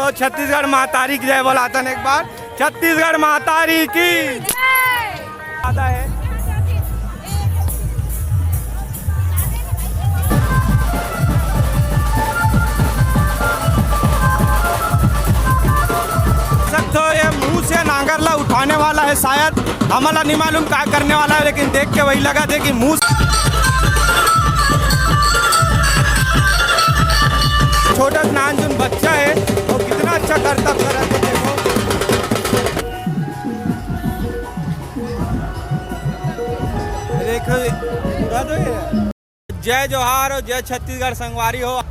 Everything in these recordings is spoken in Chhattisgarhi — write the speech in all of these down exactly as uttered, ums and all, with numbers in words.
तो छत्तीसगढ़ महतारी की जय बोलाथन एक बार, छत्तीसगढ़ महतारी की। ज्यादा है। सब तो ये मूस या नांगर ला उठाने वाला है शायद, हमला नहीं मालूम का करने वाला है, लेकिन देख के वही लगा थे कि मूस। छोटा नान जोन बच्चा है, वो कितना अच्छा करता, देखो। देखो, पूरा तो ये है। जय जोहार और जय छत्तीसगढ़ संगवारी हो।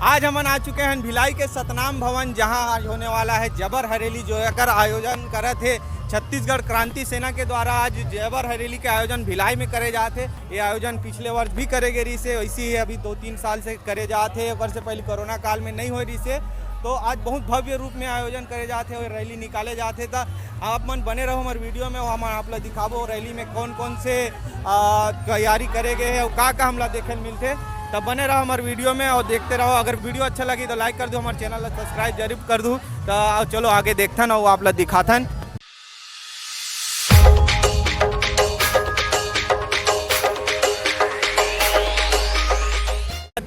आज हमन आ चुके हैं भिलाई के सतनाम भवन, जहां आज होने वाला है जबर हरेली, जो एकर आयोजन करत हे छत्तीसगढ़ क्रांति सेना के द्वारा। आज जबर हरेली के आयोजन भिलाई में करे जात हे। ये आयोजन पिछले वर्ष भी करे गे रहिस हे, वैसे ही अभी दो तीन साल से करे जात हे, ओकर से पहले कोरोना काल में नहीं होए रहिस हे। तो आज बहुत भव्य रूप में आयोजन करे जात हे और रैली निकाले जात हे। त आप मन बने रहो हमर वीडियो में, हम आप ला दिखाबो रैली में कौन कौन से, आ, तैयारी करे गए हे और का का हमला देखे ल मिलथे। त बने रहो हमर वीडियो में और देखते रहो। अगर वीडियो अच्छा लगी तो लाइक कर दो, हमर चैनल ला सब्सक्राइब जरूर कर दो। त चलो आगे देखथन और आप ला दिखाथन।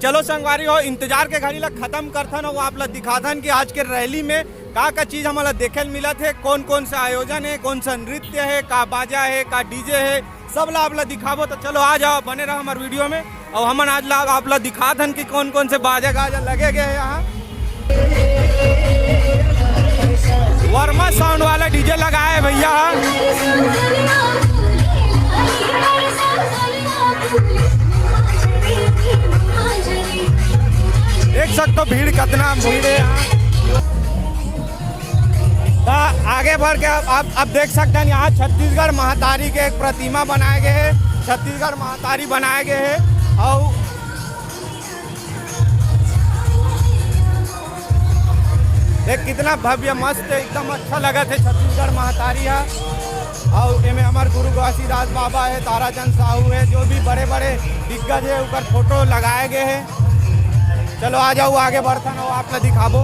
चलो संगवारी हो, इंतजार के घड़ी ला खत्म करथन और आप ला दिखाथन कि आज के रैली में का का चीज हमन ला देखे ल मिलत हे, कौन कौन सा आयोजन है, कौन सा नृत्य है, का बाजा है, का डीजे है, सब ला आप ला दिखाबो। तो चलो आ जाओ, बने रहो हमार वीडियो में। और हमन आज ला आप ला दिखात हन कि कौन कौन से बाजा गाजा लगे गए हैं यहाँ। वर्मा साउंड वाला डीजे लगाए है भैया। देख सकते हो भीड़, कितना भीड़ है यहाँ। त आगे बढ़ के आप, आप, आप देख सकते हैं यहाँ छत्तीसगढ़ महतारी के एक प्रतिमा बनाए गए है, छत्तीसगढ़ महतारी बनाए गए है। और देख कितना भव्य मस्त, एकदम अच्छा लगत हे छत्तीसगढ़ महतारी ह। और एमे हमर गुरु घासीदास बाबा है, ताराचंद साहू है, जो भी बड़े बड़े दिग्गज है, ओकर फोटो लगाए गए है। चलो आ जाओ, आगे बढ़थन और आप ला दिखाबो।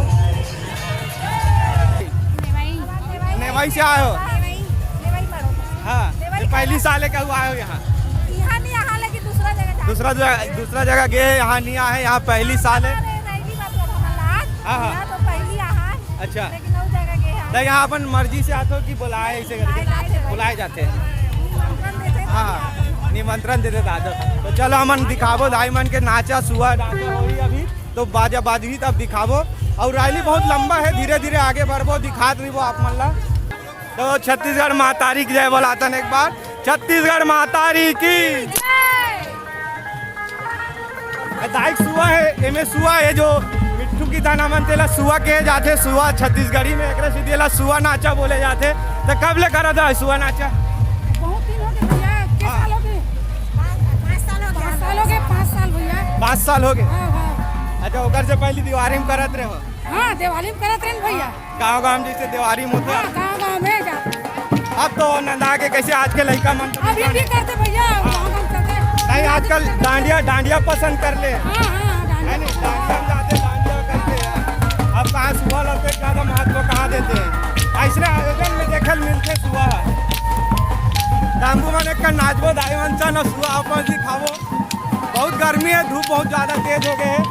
नेवाई। नेवाई से आए हो? नेवाई, नेवाई पड़ो। हाँ, नेवाई ये पहली साल है क्या हुआ आए हो यहाँ? यहाँ नहीं, यहाँ लेकिन दूसरा जगह जाते दूसरा जगह, दूसरा जगह गए हैं, यहाँ नहीं आए, यहाँ पहली साल है। अरे, नहीं, मतलब हमारा लाल, हाँ, हाँ। यहाँ तो पहली यहाँ। अच्छा। लेकिन और जगह गए हैं। तो यहाँ अपन मर्जी से आते हो कि बुलाए ऐसे करके? बुलाए जाते हैं। बुलाए जाते हैं। निमंत्रण देते हैं हाँ, तभी आते हैं। निमंत्रण देते दादा। तो चलो हमन दिखाबो दाई मन के नाचा सुआ नाचा होई अभी। तो बाजा बाजही तब दिखाबो। और रैली बहुत लंबा है, धीरे धीरे आगे बढ़बो, दिखात रहिबो आप मन ला। तो छत्तीसगढ़ महतारी की जय बोलाथन एक बार, छत्तीसगढ़ महतारी की। दाई सुआ है, एमे सुआ है जो मिट्ठू की दाना मन तेला सुआ के जाथे, सुआ छत्तीसगढ़ी में एकरा से देला सुआ नाचा बोले जाथे। तो कब ले करा था सुआ नाचा? बहुत दिन हो गए भैया, कितने हाँ। साल हो गए? पाँच साल हो गए। पाँच साल हो गए, पाँच साल भैया। पाँच साल हो गए। हाँ, हाँ। अच्छा, ओकर से पहले दिवारी में करत रहे हो? हाँ, दिवाली में करत रहे न भैया। गाँव गाँव जैसे दिवारी में होता। हाँ, गाँव गाँव में जाते हैं। अब तो नंदा के कैसे आज के लड़का मन तो अभी भी करते भैया, हाँ। गाँव गाँव करते हैं। नहीं, आजकल डांडिया, डांडिया पसंद कर ले। हाँ, हाँ, हाँ, डांडिया। है नहीं, डांडिया में जाते, डांडिया करते हैं। अब कहाँ सुबह लगते, ज़्यादा महत्व कहाँ देते हैं? ऐसने आयोजन में देखल मिलते सुबह। डांगू मन एक नाचबो, दाई मन चा न सुबह अपन दिखाबो। बहुत गर्मी है, धूप बहुत ज़्यादा तेज हो गए है।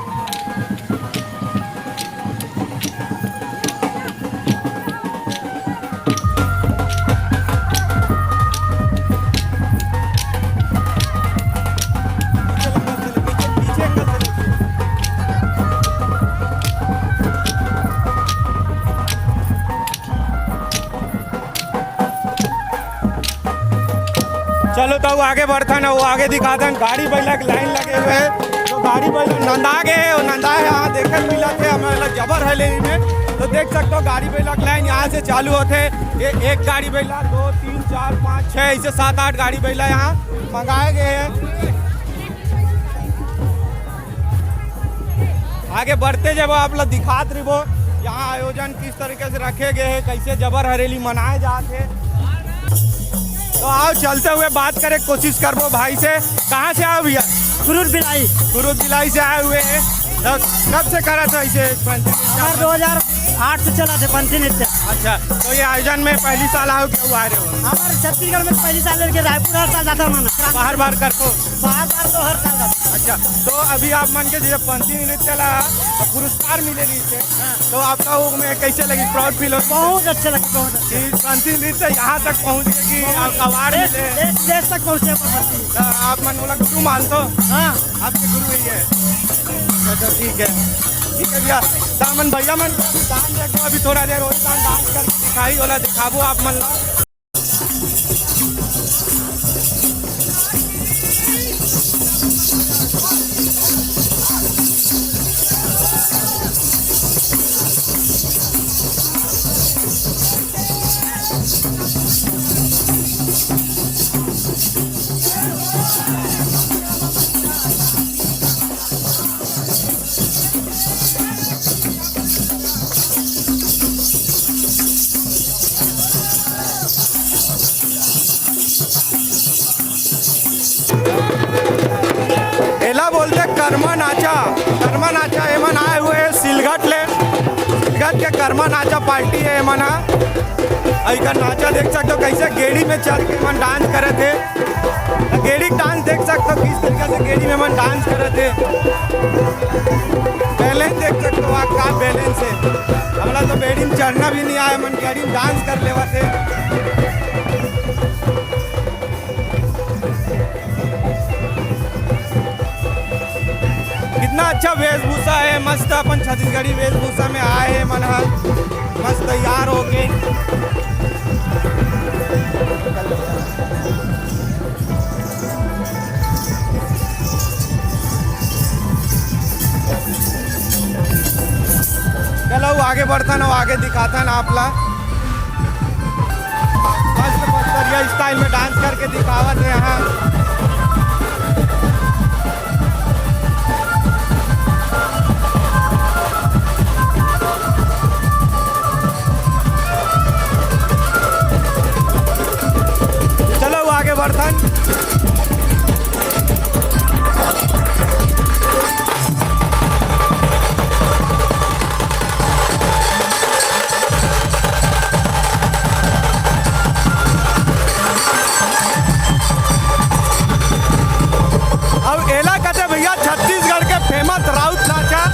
चलो तो आगे बढ़थन, वो आगे दिखाथन। गाड़ी बैला के लाइन लगे हुए हैं, तो गाड़ी बैला नंदा गए और नंदा है, यहाँ देखल मिला थे हमारे जबर है लेने में। तो देख सकते हो गाड़ी बैला के लाइन यहाँ से चालू होते, ये एक गाड़ी बैला, दो, तीन, चार, पाँच, छः, ऐसे सात आठ गाड़ी बैला यहाँ मंगाए गए हैं। आगे बढ़ते जब आप लोग दिखात रहिबो, यहाँ आयोजन किस तरीके से रखे गए हैं, कैसे जबर हरेली मनाए जात है। तो आओ चलते हुए बात करें, कोशिश करबो भाई से। कहाँ से आओ भैया? कुरूद बिलाई। कुरूद बिलाई से आए हुए हैं। तो कब से करा था इसे पंचायत? हमार दो हज़ार आठ से चला थे पंथी नृत्य। अच्छा, तो ये आयोजन में पहली साल आओ, क्या हुआ रहे हो? हमारे छत्तीसगढ़ में पहली साल लेके रायपुर हर साल जाता हूँ ना। बाहर बाहर कर को? बाहर बाहर तो हर साल जाता हूँ। अच्छा, तो अभी आप मन के जब पंथी नृत्य ला पुरस्कार मिले रही थे, हाँ। तो आपका वो में कैसे लगी, प्राउड फील हो? बहुत अच्छा लगा, बहुत अच्छा। कि पंथी नृत्य यहाँ तक पहुँच गए कि बहुत। अवार्ड देश, मिले। देश, देश तक पहुँचे पंथी। तो आप मन बोला गुरु मानतो? हाँ। आपके गुरु ही है। अच्छा, तो ठीक है, ठीक है भैया। दामन भैया मन डांस देखो, अभी थोड़ा देर और डांस करके दिखाई वाला दिखाबो आप मन ला। एला बोलते कर्मा नाचा। कर्मा नाचा, एमन आए हुए हैं सिलघट ले। सिलघट के कर्मा नाचा पार्टी है एमन हा। अउ इकर नाचा देख सकते हो, कैसे गेड़ी में चढ़ के एमन डांस करे थे। गेड़ी डांस देख सकते हो, किस तरीके से गेड़ी में एमन डांस करे थे। बैलेंस देख सकते हो आप, का बैलेंस है। हमला तो बेड़ी में चढ़ना भी नहीं आया, एमन गेड़ी में डांस कर लेवा थे। कितना अच्छा वेशभूषा है, मस्त अपन छत्तीसगढ़ी वेशभूषा में आए हैं मन ह, मस्त तैयार हो के। चलो आगे बढ़थन अउ आगे दिखाथन आप ला। मस्त मस्त बढ़िया स्टाइल में डांस करके दिखावत हे यहाँ। चलो आगे बढ़थन। अउ एला कथे भैया छत्तीसगढ़ के फेमस राउत नाचा,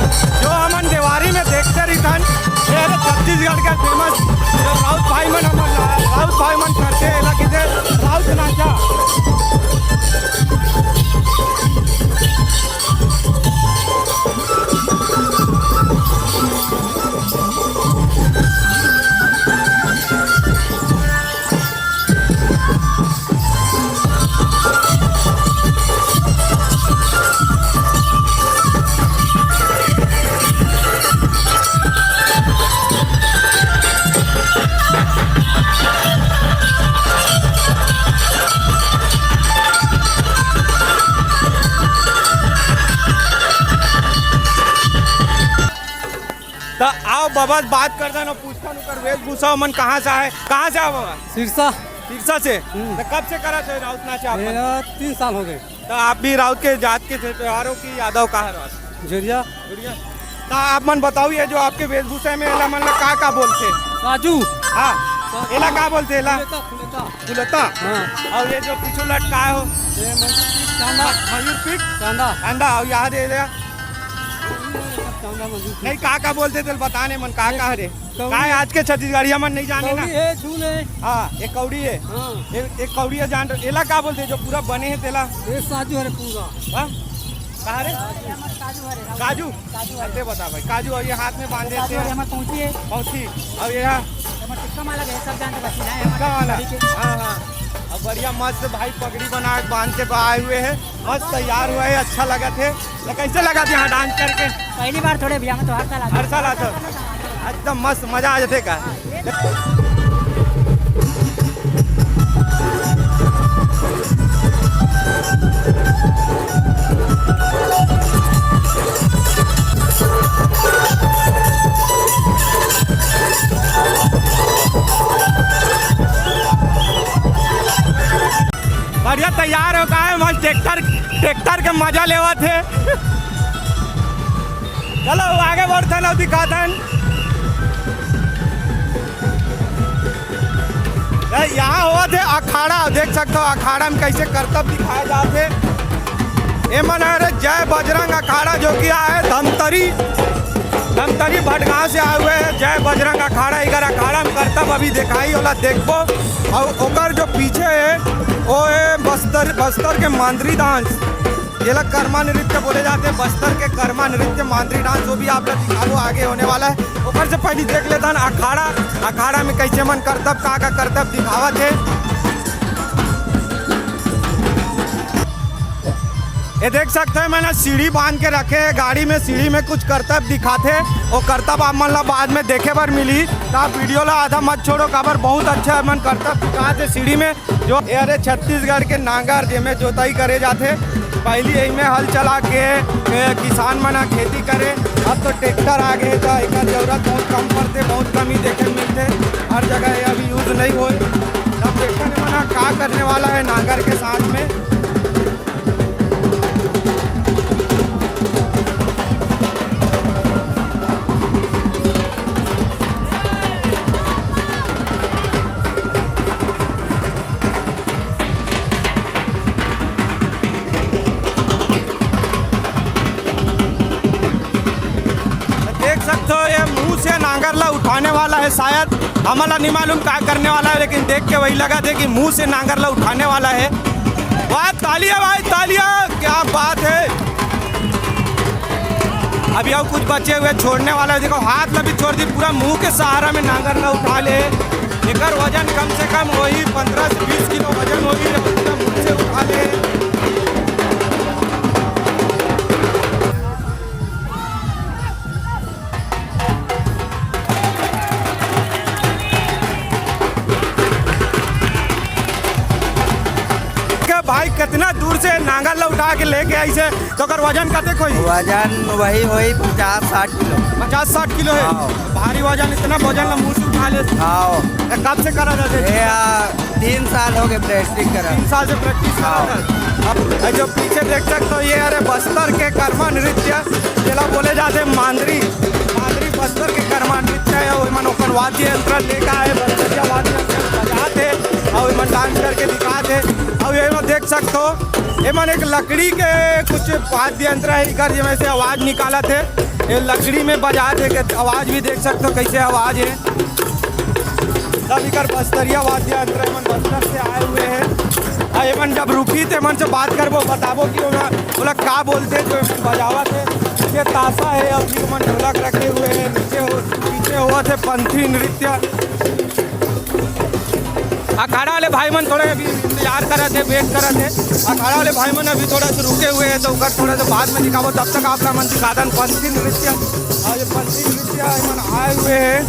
जो हमन देवारी में देखते रहिथन। ये हरे छत्तीसगढ़ के फेमस जो राउत भाई मन, हमन राउत भाई मन करथे, एला कथे राउत नाचा। त आओ बाबा से बात करथन अउ पूछथन ओकर वेशभूषा मन कहाँ से आए, कहाँ से आओ बाबा? सिरसा। सिरसा से? हम्म। त कब से करत हे राउत नाच आप मन? मेरा तीन साल हो गए। त आप भी राउत के जात के थे, त्योहारों की यादव कहाँ रहत? जोरिया। जोरिया। त आप मन बताओ ये जो आपके वेशभूषा में एला मन ला का का बोलथे? राजू। हाँ। राजू। एला का बोलथे एला? फुलेता, फुलेता। फुलेता? हाँ। अउ ये जो पीछू लटकाए हो? ये मयूर पीठ, चांदा। मयूर पीठ? चांदा। चांदा, अउ यहाँ दे दे। चांदा मयूर पीठ। नहीं, का का बोलथे तेल बताने मन, का का हरे? कौड़ी। का है आज के छत्तीसगढ़िया मन नहीं जाने ना? कौड़ी है, झूल है। हाँ, एक कौड़ी है। हाँ। एक, एक कौड़ी है जान, एला का बोलथे जो पूरा बने है तेला? ये साजू हरे पूरा। हाँ? कहाँ रे? काजू हरे, काजू। काजू हरे। अरे बता भाई, काजू अउ ये हाथ में बांधे काजू थे। हरे, हमर पहुंची है। पहुंची। अउ ये हा? हमर टिक्का माला है, सब जानते बस, ना है, हमर टिक्का माला। ठीक है। हाँ, हाँ। अब बढ़िया मस्त भाई पगड़ी बना के बांध के आए हुए हैं, मस्त तैयार हुआ है, अच्छा लगत हे। तो कैसे लगत हे यहाँ डांस करके? पहली बार थोड़े भैया, मैं तो हर साल आता हूँ। हर साल आता हूँ। एकदम मस्त मजा आ जाथे का? बढ़िया तैयार हो का है, मस्त ट्रैक्टर, ट्रैक्टर के मजा लेवत हे। चलो आगे बढ़थन अउ दिखाथन। त यहाँ होवत हे अखाड़ा, देख सकत हो अखाड़ा में कैसे करतब दिखाए जात हे। एमन हरे जय बजरंग अखाड़ा, जो कि आए धमतरी, धमतरी भटगांव से आए हुए हैं। जय बजरंग अखाड़ा, इधर अखाड़ा में करतब अभी दिखाई, ओला देखबो। और ओकर जो पीछे है, वो है बस्तर, बस्तर के मांदरी डांस, जेला कर्मा नृत्य बोले जाते हैं। बस्तर के कर्मा नृत्य, मांदरी डांस, वो भी आप लोग दिखाबो, आगे होने वाला है। ओकर से पहले देख लेता हन अखाड़ा, अखाड़ा में कैसे मन करतब, का का करतब दिखावत है। ये देख सकते हैं, मैंने सीढ़ी बांध के रखे है गाड़ी में, सीढ़ी में कुछ करतब दिखाते। वो करतब आप मन ला बाद में देखे बर मिली, तो आप वीडियो ला आधा मत छोड़ो, काबर बहुत अच्छा मन करतब दिखाते सीढ़ी में। जो ये हरे छत्तीसगढ़ के नांगर, जेमे जोताई करे जाथे। पहली यही में हल चला के, ए, किसान मन ह खेती करे। अब तो ट्रैक्टर आ गए, तो एकर जरूरत बहुत कम पड़ते, बहुत कम ही देखे मिलते। हर जगह ये अभी यूज नहीं होए। तब देखते हैं मन ह का करने वाला है नांगर के साथ में। देख सकते हो, ये मुंह से नांगर ला उठाने वाला है शायद। हमन ला नहीं मालूम का करने वाला है, लेकिन देख के वही लगा थे कि मुंह से नांगर ला उठाने वाला है। वाह, तालियां भाई, तालियां, क्या बात है। अभी और कुछ बचे हुए छोड़ने वाला है। देखो, हाथ ला भी छोड़ दी, पूरा मुंह के सहारा में नांगर ला उठा ले। एकर वजन कम से कम वही पन्द्रह से बीस किलो वजन होही, और पूरा मुंह से उठा ले। के भाई कितना दूर से नांगर ला उठा के लेके आइसे, तो ओकर वजन कतेक होही? वजन वही होही पचास साठ किलो। पचास साठ किलो है। हाँ। भारी वजन, इतना वजन ला मुंह से उठा ले। हाँ। ये कब से करा जाथे? ये, आ, तीन साल हो गए प्रैक्टिस करा। तीन साल से प्रैक्टिस करा हाँ। था। अब ये जो पीछे देख सकते हो, ये हरे बस्तर के कर्मा नृत्य, जेला बोले जाथे मांदरी। मांदरी बस्तर के कर्मा नृत्य है। वो मन ओकर वाद्य यंत्र लेके आए, बस्तरिया वाद्य यंत्र बजाथे और मन डांस करके दिखाथे। और ये मन देख सकते हो, ये मन एक लकड़ी के कुछ वाद्य यंत्र है, इकर जेमे से आवाज निकालत है। ये लकड़ी में बजाथे के आवाज भी देख सकते हो, कैसे आवाज है। सब इकर बस्तरिया वाद्य यंत्र, एमन बस्तर से आए हुए हैं। आ एमन जब रुकी, तो एमन से बात करबो, बताबो कि ओला, ओला का बोलते, जो एमन बजावत है। ये ताशा है, और ये एमन ढोलक रखे हुए हैं। नीचे हो, पीछे होवत है पंथी नृत्य। अखाड़ा वाले भाई मन थोड़ा अभी इंतजार करत है, वेट करत है। अखाड़ा वाले भाई मन अभी थोड़ा सा रुके हुए हैं, तो ओकर थोड़ा सा बाद में दिखाबो। तब तक आप मन दिखा दन पंथी नृत्य। और ये पंथी नृत्य एमन आए हुए हैं।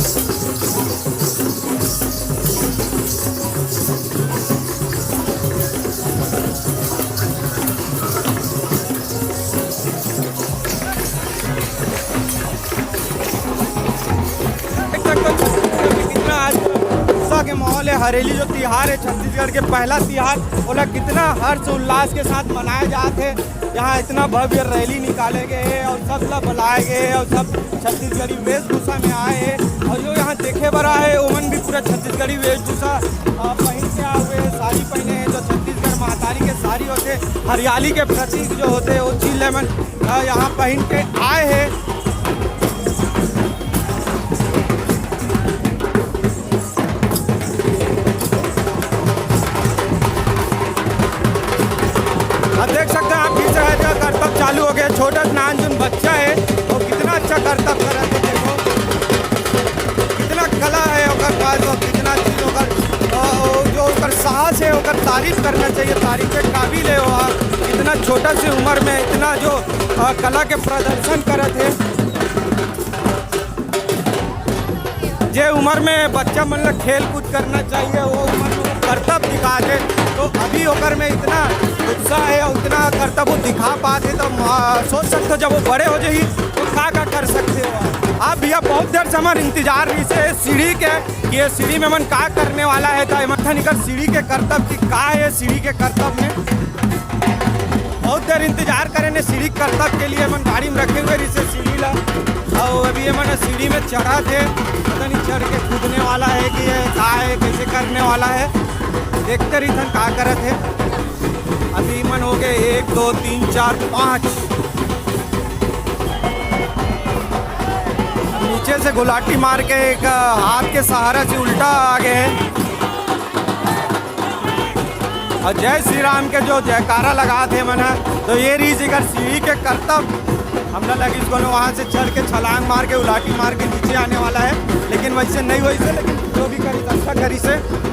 देख सकते हो छत्तीसगढ़ में कितना आज उत्साह के माहौल है। हरेली जो तिहार है, छत्तीसगढ़ के पहला तिहार, ओला कितना हर्ष उल्लास के साथ मनाए जात है। यहाँ इतना भव्य रैली निकाले गए हैं और सब ला बुलाए गए हैं और सब छत्तीसगढ़ी वेशभूषा में आए हैं। और जो यहाँ देखे बर आए हैं, ओमन भी पूरा छत्तीसगढ़ी वेशभूषा, आ, पहन के आए हुए हैं, साड़ी पहने हैं, जो छत्तीसगढ़ महतारी के साड़ी होते, हरियाली के प्रतीक जो होते हैं, वो चीज लेमन, आ, यहाँ पहन के आए हैं। अब देख सकते हैं आप, फिर से है जो करतब चालू हो गया। छोटा नान जोन बच्चा है, वो कितना अच्छा करतब कर रहा है, देखो कितना कला है ओकर पास, और कितना चीज ओकर, अ, जो ओकर साहस है, ओकर तारीफ करना चाहिए, तारीफ के काबिल है वो। इतना छोटा सी उम्र में इतना जो, अ, कला के प्रदर्शन करत है। जे उम्र में बच्चा मन ला खेल कूद करना चाहिए, वो उम्र में वो करतब दिखाथे, तो अभी ओकर में इतना उत्साह है और इतना करतब वो दिखा पाथे, तो, आ, सोच सकते हो जब वो बड़े हो जाही तो का का कर सकते हो। आप भैया बहुत देर से हमार इंतजार रही से सीढ़ी के, कि ये सीढ़ी में मन का करने वाला है, तो एमन निकर सीढ़ी के करतब कि का है सीढ़ी के करतब में। बहुत देर इंतजार करे ने सीढ़ी करतब के लिए, मन गाड़ी में रखे हुए रिहिसे सीढ़ी ला। अउ अभी ये मन सीढ़ी में चढ़त हे, पता नहीं चढ़ के कूदने वाला है कि ये का है, कैसे करने वाला है, देखते रहिथन का करत हे। अभी मन हो गए एक, दो, तीन, चार, पाँच। नीचे से गुलाटी मार के एक, अ, हाथ के सहारा से उल्टा आ गए हैं। और जय श्री राम के जो जयकारा लगात हे मन ह, तो ये रहिस एकर सीढ़ी के करतब। हमला लगिस कोनो वहाँ से चढ़ के छलांग मार के उलाटी मार के नीचे आने वाला है, लेकिन वैसे नहीं वैसे, लेकिन जो भी करिस अच्छा करिस हे।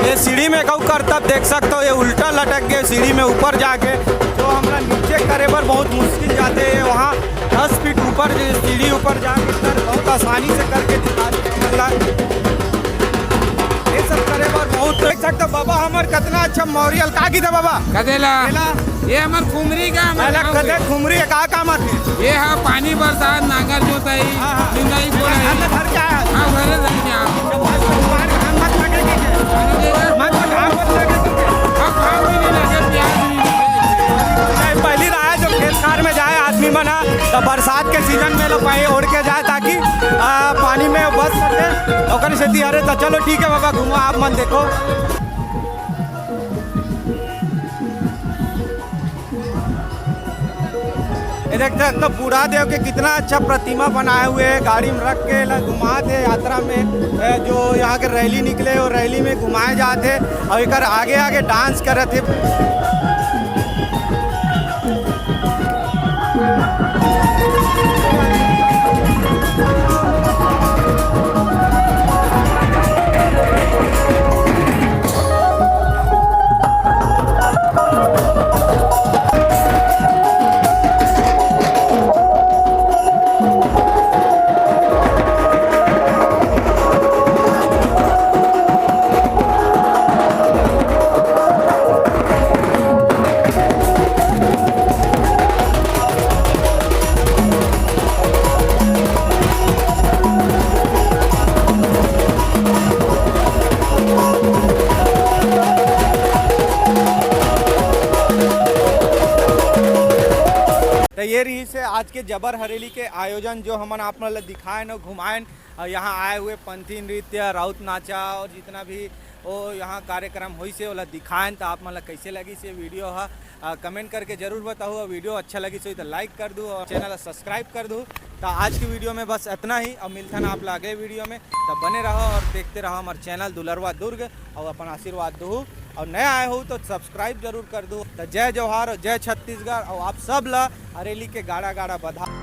ये सीढ़ी में कहूँ करतब देख सकते हो, ये उल्टा लटक गए सीढ़ी में ऊपर जाके, जो हमला नीचे करे बर बहुत मुश्किल जाते हैं। वहाँ दस फीट ऊपर जो सीढ़ी ऊपर जाके सर बहुत आसानी से करके दिखा देते हैं हमला। ये सब करे बर बहुत देख सकते हो, बाबा हमर कतना अच्छा मौरियल का की था बाबा। कदेला। कदेला। ये हमर खुमरी का, हमर अरे गाँव के। कदे खुमरी है, का काम आथे? ये हा पानी बरसात, नांगर जोताई, हाँ, हाँ। निंदाई, कोड़ाई। घर में घर क्या है? हाँ, घर है, घर में। तो बस तो तुम्हारे घाम मत लगे कि क्या? अरे, मत तो घाम मत लगे कि क्या? हाँ, घाम भी नहीं लगे, प्याज भी नहीं लगे। नहीं, पहली राय जो खेत खार में जाए आदमी मन ह, तो बरसात के सीजन में लो पाए ओढ़ के जाए, ताकि, आ, पानी में बच सके। ओकर सेती, अरे, तो चलो ठीक है बाबा, घूमो आप मन देखो। ये देख सकते हो बूढ़ा देव के कितना अच्छा प्रतिमा बनाए हुए है, गाड़ी में रख के ला घुमात हे यात्रा में। ए, जो यहाँ के रैली निकले, वो रैली में घुमाए जात हे और एकर आगे आगे डांस करत हे। तो ये रहिस हे आज के जबर हरेली के आयोजन, जो हमन आप मन ल दिखाएन अउ घुमाएन। और यहाँ आए हुए पंथी नृत्य, राउत नाचा और जितना भी वो यहाँ कार्यक्रम होइस हे, ओला दिखाएन। तो आप मन ल कैसे लगिस ये वीडियो ह, अ, कमेंट करके जरूर बताओ। और वीडियो अच्छा लगिस होही तो लाइक कर दू और चैनल ला सब्सक्राइब कर दू। तो आज की वीडियो में बस इतना ही, और मिलथन आप ला अगले वीडियो में। तब बने रहो और देखते रहो हमारे चैनल दुलरवा दुर्ग, और अपन आशीर्वाद दू। और नया आए हो तो सब्सक्राइब जरूर कर दू। तो जय जोहार और जय छत्तीसगढ़, और आप सब ला हरेली के गाड़ा गाड़ा बधाई।